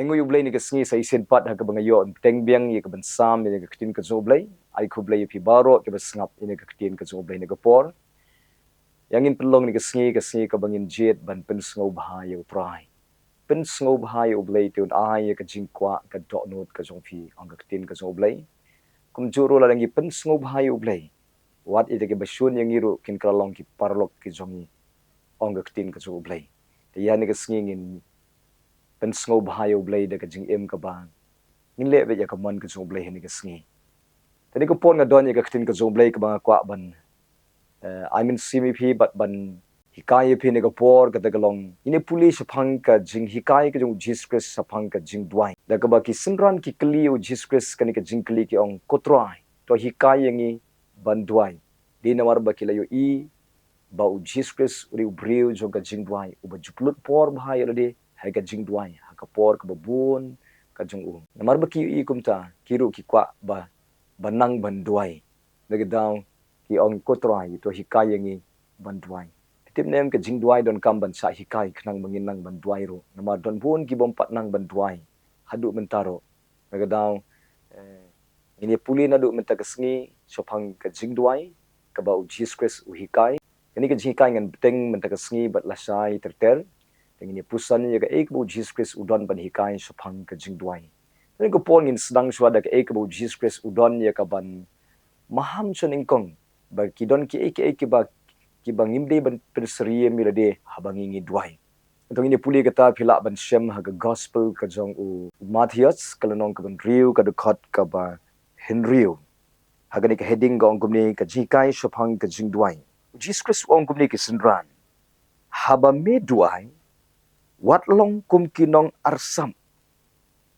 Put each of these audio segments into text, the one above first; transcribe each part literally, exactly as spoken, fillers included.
Nga ngeit U Blei ïa kane ka sngi sa shisien pat ha kaba nga ïoh ban bteng biang ïa ka ban sam ïa ka ktien ka jong U Blei. Ai khublei ïa phi baroh kiba sngap ïa kane ka ktien ka jong U Blei ha kane ka por. Ïa ngin pynlong ïa kane ka sngi, ka sngi kaba ngin jied ban pynsngewbha ïa U Trai. Pynsngewbha ïa U Blei te un ai ïa ka jingkwah, ka dohnud ka jong phi, ong ka ktien ka jong U Blei. Kumjuh ruh lada ngi pynsngewbha ïa U Blei, wat ïa kita kiba shun ïa ngi ruh kin kylla long ki paralok ki jong ngi, ong ka ktien ka jong U Blei. Te ïa kane ka sngi ngin pynsngewbha ïa U Blei da ka jingim kaba ngin leh beit ïa ka mon ka jong U Blei ha kane ka sngi. Te ha kane ka por nga don ïa ka ktien ka jong U Blei kaba nga kwah ban, eh, ai mynsiem ïa phi bad ban hikai ïa phi ha kane ka por, kata ka long, ngin ïa pule shaphang ka jinghikai ka jong U Jisu Khrist shaphang ka jingduwai. Da kaba ki synran ki kylli U Jisu Khrist kane ka jingkylli, ki ong, "Ko Trai, to hikai ïa ngi ban duwai." Dei namar ba ki la ïohi ba U Jisu Khrist u dei u briew jong ka jingduwai, uba ju pynlut por bha ïa lade ha ka jingduwai ha ka por kaba bun ka jong u. Namar ba ki ïohi kumta, ki ruh ki kwah ba, ba nang ban duwai. Da kata ki ong, "Ko Trai, to hikai ïa ngi ban duwai." Phi tip ne em, ka jingduwai donkam ban shah hikai khnang ba ngin nang ban duwai ruh. Namar don bun ki bym pat nang ban duwai haduh mynta ruh. Da kata, eh, ngin ïa pule naduh mynta ka sngi shaphang ka jingduwai kaba U Jisu Khrist u hikai. Kane ka jinghikai ngan bteng mynta ka sngi bad lashai ter ter. Te ngin ïa puson ïa kaei kaba U Jisu Khrist u don ban hikai shaphang ka jingduwai. Te ha kane ka por ngin sdang shuwa da kaei kaba U Jisu Khrist u don ïa ka ban maham sha nyngkong, ba ki don kiei kiei kiba, kiba ngim dei ban pynsyriem ïa lade haba ngi, ngi duwai. Te ngin ïa pule kata, phi lah ban shem ha ka gospel ka jong u Mathaios, ka lynnong kaba hynriew, ka dkhot kaba hynriew. Ha kane ka heading ka ong kumne, ka jinghikai shaphang ka jingduwai. U Jisu Khrist u ong kumne ïa ki synran, "Haba me duwai, wat long kum ki nongarsap."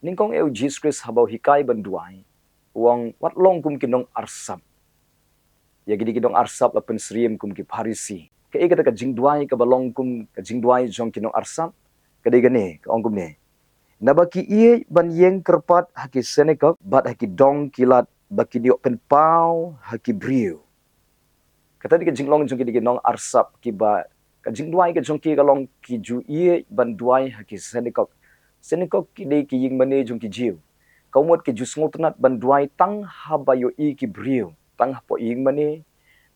Nyngkong eh U Jisu Khrist haba u hikai ban duwai, u ong, "Wat long kum ki nongarsap." Ïa kine ki nongarsap la pynsyriem kum ki Pharisi. Kaei kata ka jingduwai kaba long kum ka jingduwai jong ki nongarsap? Ka dei kane, ka ong kumne, "Naba ki ïeit ban ïeng kyrpad ha ki synagog bad ha ki dong ki lad, ba kin ïoh pynpaw ha ki briew." Kata dei ka jinglong jong kine ki nongarsap, kiba ka jingduwai ka jong ki ka long ki ju ïeit ban duwai ha ki synagog. Synagog ki dei ki ïingmane jong ki Jiw. Ka mut ki ju sngewtynnat ban duwai tang haba ïohi ki briew, tang hapoh ïingmane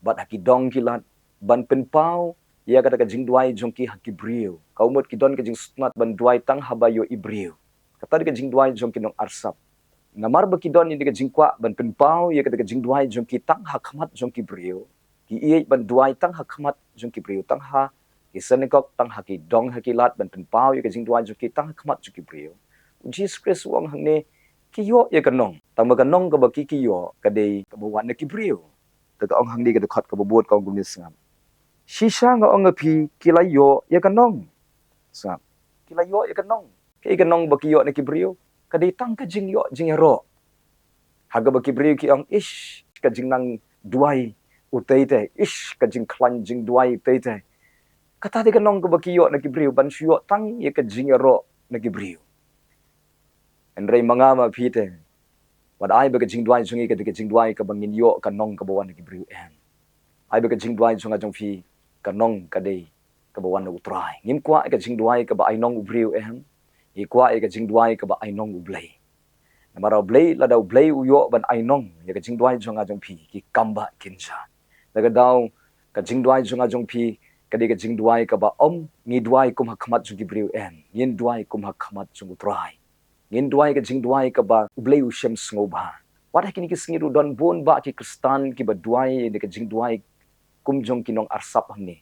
bad ha ki dong ki lad, ban pynpaw ïa kata ka jingduwai jong ki ha ki briew. Ka mut ki don ka jingsngewtynnat ban duwai tang haba ïohi briew. Kata dei ka jingduwai jong ki nongarsap. Namar ba ki don ïa ka jingkwah ban pynpaw ïa kata ka jingduwai jong ki tang ha khmat jong ki briew, ki ïeit ban duwai tang ha khmat jong ki briew, tang ha ki synagog, tang ha ki dong ha ki lad, ban pynpaw ïa ka jingduwai jong ki tang ha khmat jong ki briew, U Jisu Khrist u ong hangne, ki ïoh ïa ka nong. Tang ba ka nong kaba ki, ki ïoh ka dei kaba wan na ki briew. Te ka ong hangne ka dkhot kaba bud, ka ong kumne, sngap, "Shisha nga ong ïa phi, ki la ïoh ïa ka nong." Sngap, ki la ïoh ïa ka nong. Kaei ka nong ba ki ïoh na ki briew? Ka dei tang ka jingïoh jingïaroh. Ha kaba ki briew ki ong, "Ish, ka jingnang duwai u tei tei, ish, ka jingkhlaiñ jingduwai u tei tei." Kata dei ka nong kaba ki ïoh na ki briew, ban shu ïoh tang ïa ka jingïaroh na ki briew. Hynrei ma nga ma phi te, wat ai ba ka jingduwai jong ngi ka dei ka jingduwai kaba ngin ïoh ka nong kaba wan na ki briew, em. Ai ba ka jingduwai jong nga jong phi, ka nong ka dei kaba wan na U Trai. Ngim kwah ïa ka jingduwai kaba ai nong u briew, em. Ngi kwah ïa ka jingduwai kaba ai nong U Blei. Namar U Blei, lada U Blei u ïoh ban ai nong ïa ka jingduwai jong nga jong phi, ki kam ba kin jia. Da ka daw, ka jingduwai jong nga jong phi ka dei ka jingduwai kaba ym ngi duwai kum ha khmat jong ki briew, em. Ngin duwai kum ha khmat jong U Trai. Ngin duwai ka jingduwai kaba U Blei u shem sngewbha. Wat ha kine ki sngi ruh don bun bah ki Khristan kiba duwai ïa ka jingduwai kum jong ki nongarsap hangne.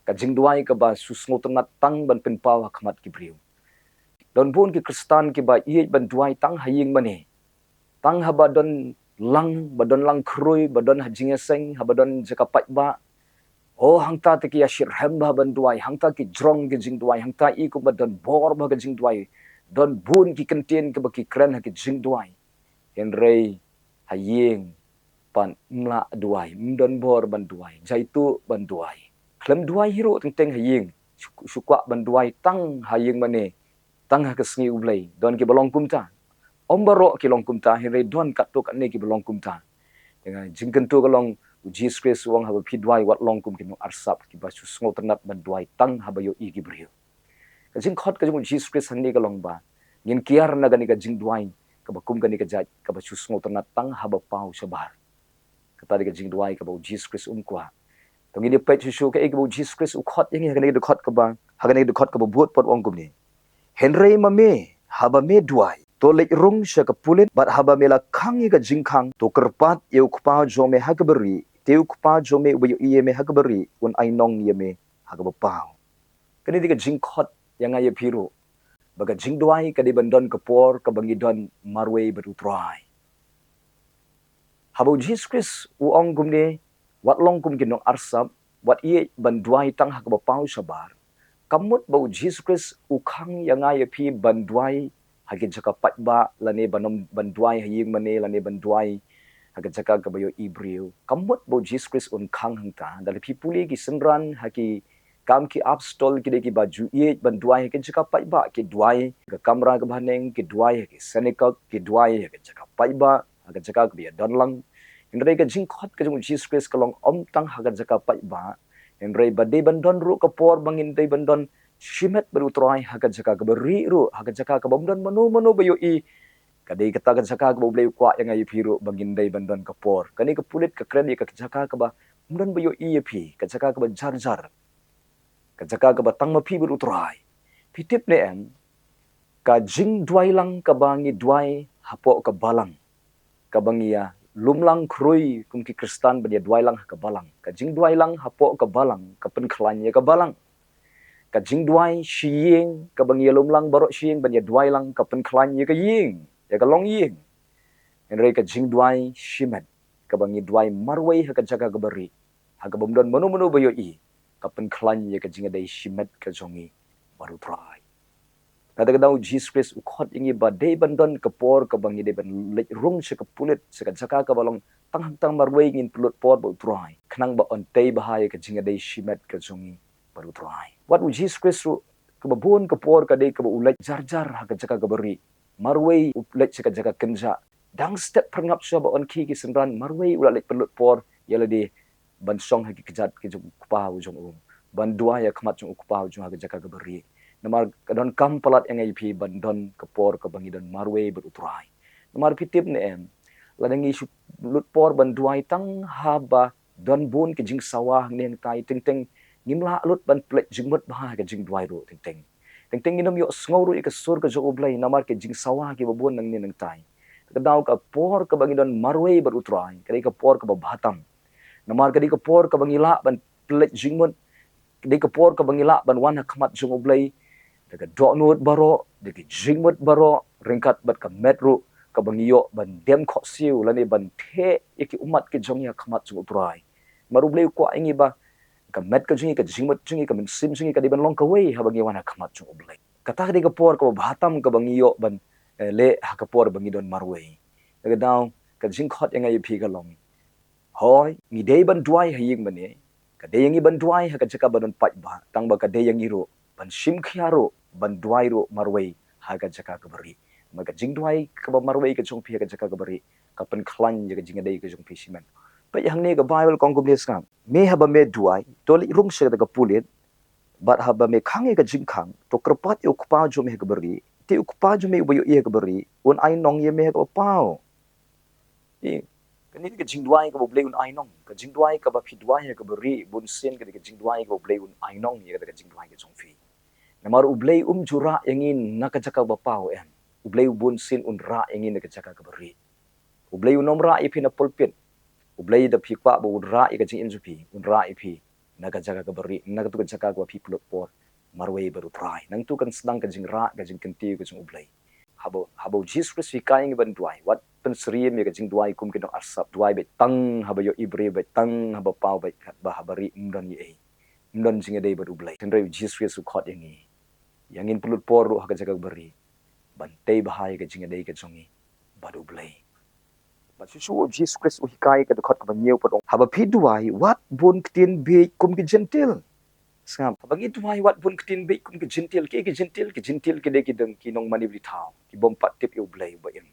Ka jingduwai kaba shu sngewtynnat tang ban pynpaw ha khmat ki briew. Don bun ki Khristan kiba ïeit ban duwai tang ha ïingmane. Tang haba don lang, ba don lang khrui, ba don ha jingïaseng, haba don jaka paidbah. Oh, hangta te ki ïa shitrhem bha ban duwai, hangta ki jrong ki jingduwai, hangta i kumba don bor bha ki jingduwai. Don bun ki kyntien kiba ki kren ha ki jingduwai. Hynrei ha ïing pat ym lah duwai, ym don bor ban duwai, jaituh ban duwai. Khlem duwai hi ruh teng teng ha ïing, shu, shu kwah ban duwai tang ha ïingmane, tang ha ka sngi U Blei. Don kiba long kumta. Ym baroh ki long kumta, hynrei don katto katne kiba long kumta. Te nga, jingkyntu ka long, U Jisu Khrist u ong haba phi duwai wat long kum ki nongarsap kiba shu sngewtynnat ban duwai tang haba ïohi ki briew. Ka jingkhot ka jong U Jisu Khrist hangne ka long ba Ngin kiar na kane ka jingduwai kaba kum kane ka jait, kaba shu sngewtynnat tang haba paw shabar. Kata dei ka jingduwai kaba u Jisu Khrist um kwah. To ngin ïa peit shuh shuh kaei kaba u Jisu Khrist u khot ïa ngi ha kane ka dkhot kaba, ha kane ka dkhot kaba bud pat, u ong kumne: Hynrei ma me, haba me duwai, to leit rung sha ka pulit, bad haba me la khang ïa ka jingkhang, to kyrpad ïa u Kpa jong me ha kaba rieh, te u Kpa jong me uba ïohi ïa me ha kaba rieh un ainong ïa me ha kaba paw. Kane dei ka jingkhot ïa nga ïa phi ruh ba ka jingduwai ka dei ban don ka por kaba ngi don marwei bad u Trai. Haba u Jisu Khrist u ong kumne, wat long kum ki nongarsap, wat ïeit ban duwai tang ha kaba paw shabar, ka mut ba u Jisu Khrist u khang ïa nga ïa phi ban duwai ha ki jaka paidbah, lane ban, ban duwai ha ïing mane, lane ban duwai ha ka jaka kaba ïohi briew. Ka mut ba u Jisu Khrist un khang hangta. Da lada phi pule ki synran ha Ki Kam ki Apostol, ki dei kiba ju ïeit ban duwai ha ki jaka paidbah, ki duwai ha ka kamra kaba haneng, ki duwai ha ki synagog, ki duwai ha ka jaka paidbah, ha ka jaka kaba ïadon lang. Hynrei ka jingkhot ka jong u Jisu Khrist ka long ym tang ha ka jaka paidbah, hynrei ba dei ban don ruh ka por ba ngin dei ban don shimet bad u Trai ha ka jaka kaba rieh ruh, ha ka jaka kaba ym don mano mano ba ïohi. Ka dei kata ka jaka kaba u Blei u kwah ïa nga ïa phi ruh ba ngin dei ban don ka por. Kane ka pulit ka kren ïa ka jaka kaba ym don ba ïohi ïa phi, ka jaka kaba jar jar, ka jaka kaba tang ma phi bad u Trai. Phi tip ne em, ka jingduwai lang kaba ngi duwai hapoh ka balang, kaba ngi ïa lum lang khrui kum ki Khristan ban ïa duwai lang ha ka balang, ka jingduwai lang hapoh ka balang ka pynkhlaiñ ïa ka balang. Ka jingduwai shi ïing, kaba ngi ïa lum lang baroh shi ïing ban ïa duwai lang, ka pynkhlaiñ ïa ka ïing, ïa ka longïing. Hynrei ka jingduwai shimet, kaba ngi duwai marwei ha ka jaka kaba rieh, ha kaba ym don mano mano ba ïohi, ka pynkhlaiñ ïa ka jingïadei shimet ka jong ngi bad u Trai. Kata ka daw u Jisu Khrist u khot ïa ngi ba dei ban don ka por kaba ngi dei ban leit rung sha ka pulit, sha ka jaka kaba long tang hangta marwei, ngin pynlut por bad u Trai, khnang ba un tei bha ïa ka jingïadei shimet ka jong ngi bad u Trai. Wat u Jisu Khrist ruh, kaba bun ka por ka dei kaba u leit jar jar ha ka jaka kaba rieh. Marwei u leit sha ka jaka kynjah. Dang step phyrngap shuwa ba un khie ki synran, marwei u la leit pynlut por ïa lade ban shong ha ki kjat ki jong u Kpa u jong u, ban duwai ha khmat jong u Kpa u jong u ha ka jaka kaba rieh. Namar ka donkam palat ïa nga ïa phi ban don ka por kaba ngi don marwei bad u Trai. Namar phi tip ne em, lada ngi shu lut por ban duwai tang haba don bun ki jingsawa hangne hangtai, teng teng ngim lah lut ban pynleit jingmut bha ha ka jingduwai ruh teng teng. Teng teng ngin ym ïohsngew ruh ïa ka sur ka jong u Blei namar ki jingsawa kiba bun nangne nangtai. Ka daw ka por kaba ngi don marwei bad u Trai ka dei ka por kaba bha tam. Namar ka dei ka por kaba ngi lah ban pynleit jingmut, ka dei ka por kaba ngi lah ban wan ha khmat jong u Blei da ka dohnud baroh, da ka jingmut baroh, ryngkat bad ka met ruh kaba ngi ïoh ban dem khohsiew lane ban theh ïa ki ummat ki jong ngi ha khmat jong u Trai. Namar u Blei u kwah ïa ngi ba ka met ka jong ngi, ka jingmut jong ngi, ka mynsiem jong ngi ka dei ban long kawei haba ngi wan ha khmat jong u Blei. Kata ka dei ka por kaba bha tam kaba ngi ïoh ban, eh, leh ha ka por ba ngi don marwei. Ka daw ka jingkhot ïa nga ïa phi ka long, hooid, ngi dei ban duwai ha ïing mane, ka dei ïa ngi ban duwai ha ka jaka ba don paidbah, tang ba ka dei ïa ngi ruh ban shim khia ruh ban duwai ruh marwei ha ka jaka kaba rieh. Namar ka jingduwai kaba marwei ka jong phi ha ka jaka kaba rieh ka pynkhlaiñ ïa ka jingïadei ka jong phi shimet. Peit hangne ka Baibl ka ong kumne, sngap: Me, haba me duwai, to leit rung sha kata ka pulit, bad haba me khang ïa ka jingkhang, to kyrpad ïa u Kpa jong me ha kaba rieh, te u Kpa jong me uba ïohi ha kaba rieh un ainong ïa me ha kaba paw. Ï, kane ka jingduwai kaba u Blei un ainong, ka jingduwai kaba phi duwai ha kaba rieh bunsien ka dei ka jingduwai kaba u Blei un ainong ïa kata ka jingduwai ka jong phi. Namar u Blei um ju rah ïa ngi na ka jaka ba paw em. U Blei u bunsien un rah ïa ngi na ka jaka kaba rieh. U Blei un ym rah ïa phi na pulpit. U Blei da phi kwah ba un rah ïa ka jingim jong phi, un rah ïa phi na ka jaka kaba rieh, na katu ka jaka kaba phi pynlut por marwei bad u Trai. Nangtu kan sdang ka jingrah, ka jingkyntiew ka jong u Blei. Haba, haba u Jisu Khrist u hikai ïa ngi ban duwai, wat pynsyriem ïa ka jingduwai kum ki nongarsap, duwai beit tang haba ïohi briew, beit tang haba paw, beit katba haba rieh ym don ei ei, ym don jingïadei bad u Blei. Hynrei u Jisu Khrist u khot ïa ngi, ïa ngin pynlut por ruh ha ka jaka kaba rieh ban tei bha ïa ka jingïadei ka jong ngi bad u Blei. Bad shuh shuh u Jisu Khrist u hikai ka dkhot kaba hynñiew pat, ong: Haba phi duwai, wat bun ktien bieit kum ki Jentil. Sngap, haba ngi duwai wat bun ktien bieit kum ki Jentil. Kiei ki Jentil? Ki Jentil ki dei ki dang ki nongmane bri thaw, ki bym pat tip ïa u Blei uba im.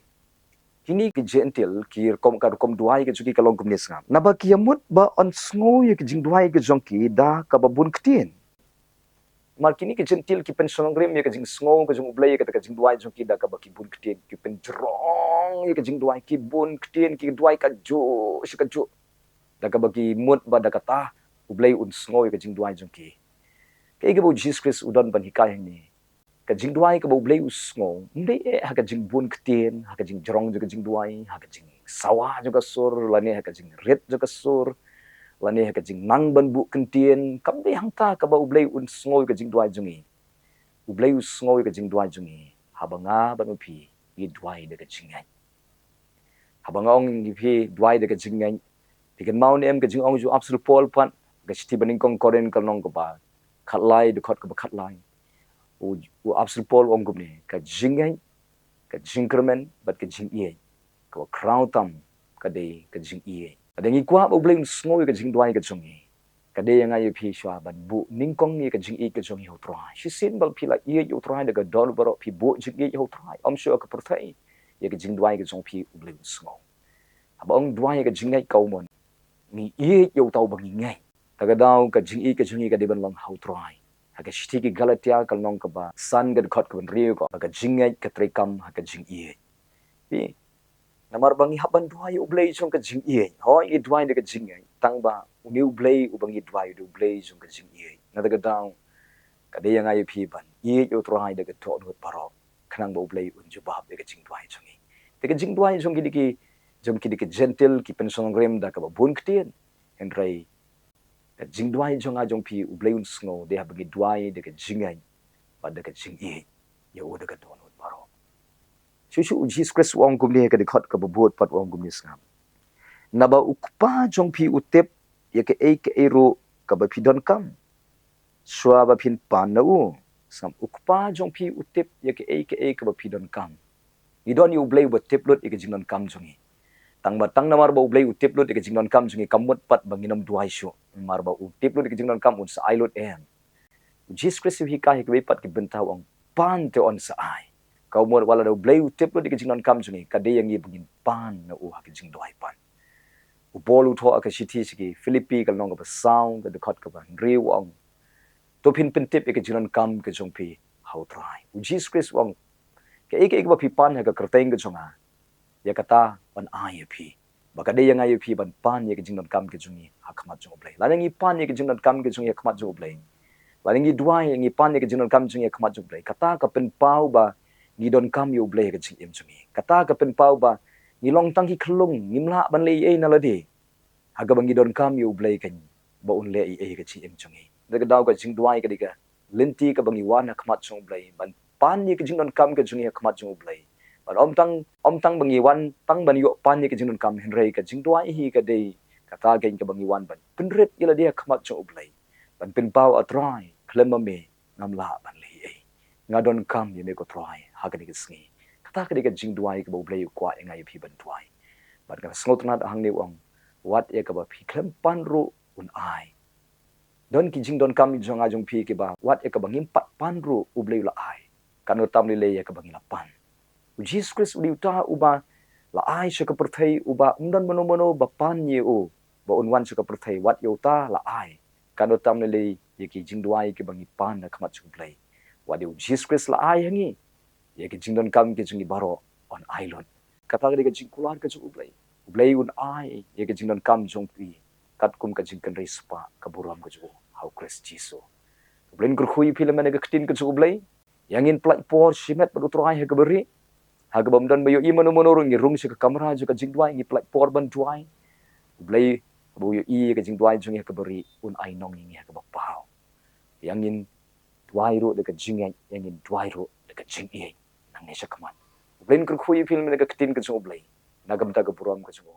Kine ki Jentil, ki rukom, ka rukom duwai ka jong ki ka long kumne, sngap: Naba ki ïamut ba yn sngew ïa ki jingduwai ka jong ki da kaba bun ktien. Namar kine ki Jentil ki pynshongrim ïa ka jingsngew ka jong U Blei, kata ka jingduwai jong ki da kaba ki bun ktien ki pynjrong ïa ka jingduwai, ki bun ktien ki duwai kajuh sha kajuh. Da kaba ki mut ba da kata U Blei un sngew ïa ka jingduwai jong ki. Kaei kaba u Jisu Khrist u don ban hikai hangne? Ka jingduwai kaba U Blei u sngew ym dei eh ha ka jingbun ktien, ha ka jingjrong jong ka jingduwai, ha ka jingsawa jong ka sur, lane ha ka jingrit jong ka sur, lane ha ka jingnang ban buh ktien. Kam dei hangta kaba U Blei un sngew ïa ka jingduwai jong ngi. U Blei u sngew ïa ka jingduwai jong ngi haba nga bad ma phi ngi duwai da ka jingngeit. Haba nga ong ïa phi duwai da ka jingngeit, phi kynmaw ne em ka jingong jong u Apostol Paul pat, ka shithi ba nyngkong Korinth ka lynnong kaba khatlai, dkhot kaba khatlai. U, u Apostol Paul u ong kumne, ka jingngeit, ka jingkyrmen bad ka jingïeit, kaba khraw tam ka dei ka jingïeit. Lada ngi kwah ba U Blei un sngew ïa ka jingduwai ka jong ngi, ka dei ïa nga ïa phi shuwa ban buh nyngkong ïa ka jingïeit ka jong ngi ha U Trai. Shisien ba phi la ïeit ïa U Trai da ka dohnud baroh, phi buh jingïeit ha U Trai, ym shuh ha ka pyrthei. Ïa ka jingduwai ka jong phi U Blei un sngew. Haba ong duwai ïa ka jingngeit, ka mut ngi ïeit ïa uta uba ngi ngeit. Kata ka daw ka jingïeit ka jong ngi ka dei ban long ha U Trai. Ha ka shithi ki Galatia ka lynnong kaba san, ka dkhot kaba hynriew ka ong, ka jingngeit ka treikam ha ka jingïeit. Phi, namar ba ngi hap ban duwai ïa U Blei jong ka jingïeit. Hooid, ngi duwai da ka jingngeit, tang ba une U Blei uba ngi duwai u dei U Blei jong ka jingïeit. Kata ka daw ka dei ïa nga ïa phi ban ïeit ïa U Trai da ka dohnud baroh, khnang ba U Blei un jubab ïa ka jingduwai jong ngi. Te ka jingduwai jong ki dei ki, jong ki dei ki Jentil ki pynshongrim da kaba bun ktien. Hynrei ka jingduwai jong nga jong phi U Blei un sngew dei haba ngi duwai da ka jingngeit bad da ka jingïeit ïa u da ka dohnud baroh. Shuh shuh u Jisu Khrist u ong kumne ha ka dkhot kaba bud pat, u ong kumne, sngap: Naba U Kpa jong phi u tip ïa kaei kaei ruh kaba phi donkam, shuwa ba phin pan na u. Sngap, U Kpa jong phi u tip ïa kaei kaei kaba phi donkam. Ngi don ïa U Blei uba tip lut ïa ka jingdonkam jong ngi. Tang ba, tang namar ba U Blei u tip lut ïa ka jingdonkam jong ngi, kam mut pat ba ngin ym duwai shuh. Namar ba u tip lut ïa ka jingdonkam, un sa ai lut, em? U Jisu Khrist u hikai ha kiwei pat ki bynta, u ong, pan te yn sa ai. Ka mut wat lada U Blei u tip lut ïa ka jingdonkam jong ngi, ka dei ïa ngi ba ngin pan na u ha ka jingduwai pat. U Paul u thoh ha ka shithi sha ki Philippi ka lynnong kaba saw, ka dkhot kaba hynriew, u ong, to phin pyntip ïa ka jingdonkam ka jong phi ha U Trai. U Jisu Khrist u ong, kaei kaei kaba phi pan ha ka kyrteng ka jong nga, ïa kata yn ai ïa phi. Ba ka dei ïa nga ïa phi ban pan ïa ka jingdonkam ka jong ngi ha khmat jong U Blei. Lada ngi pan ïa ka jingdonkam ka jong ngi ha khmat jong U Blei, lada ngi duwai, ngi pan ïa ka jingdonkam jong ngi ha khmat jong U Blei, kata ka pynpaw ba ngi donkam ïa U Blei ha ka jingim jong ngi. Kata ka pynpaw ba ngi long tang ki khyllung, ngim lah ban leh ei ei na lade. Ha kaba ngi donkam ïa U Blei kan ba un leh ei ei ha ka jingim jong ngi. Kata ka daw ka jingduwai ka dei ka lynti kaba ngi wan ha khmat jong U Blei ban pan ïa ka jingdonkam ka jong ngi ha khmat jong U Blei. Bad ym tang, ym tang ba ngi wan tang ban ïoh pan ïa ka jingdonkam, hynrei ka jingduwai hi ka dei kata kan kaba ngi wan ban pynrit ïa lade ha khmat jong U Blei, ban pynpaw, A Trai, khlem ma me ngam lah ban leh ei ei. Nga donkam ïa me ko Trai ha kane ka sngi. Kata ka dei ka jingduwai kaba U Blei u kwah ïa nga ïa phi ban duwai. Bad ka sngewtynnad hangne u ong, wat ïa kaba phi khlem pan ruh un ai. Don ki jingdonkam jong nga jong phi kiba wat ïa kaba ngim pat pan ruh U Blei u la ai. Katno tam lei lei ïa kaba ngi la pan. U Jisu Khrist u dei uta uba la ai sha ka pyrthei, uba ym don mano mano ba pan ïa u ba un wan sha ka pyrthei, wat ïa uta la ai. Katno tam lei lei ïa ki jingduwai kiba ngi pan ha khmat jong U Blei. Wat ïa U Jisu Khrist la ai ha ngi, ïa ki jingdonkam ki jong ngi baroh yn ai lut. Kata ka dei ka jingkular ka jong U Blei. U Blei un ai ïa ki jingdonkam jong phi katkum ka jingkynrei spah ka burom ka jong u ha U Khrist Jisu. U Blei un kyrkhu ïa phi lem ha ka ktien ka jong U Blei. Ïa ngin pyllait por shimet bad U Trai ha kaba rieh. Ha kaba ym don ba ïohi mano mano ruh, ngi rung sha ka kamra jong ka jingduwai, ngi pyllait por ban duwai. U Blei haba u ïohi ïa ka jingduwai jong ngi ha kaba rieh, un ai nong ïa ngi ha kaba paw. Ïa ngin duwai ruh da ka jingngeit, ïa ngin duwai ruh da ka jingïeit nangne sha khmat. U Blei un kyrkhu ïa phi lem ha ka ktien ka jong U Blei na ka bynta ka burom ka jong u.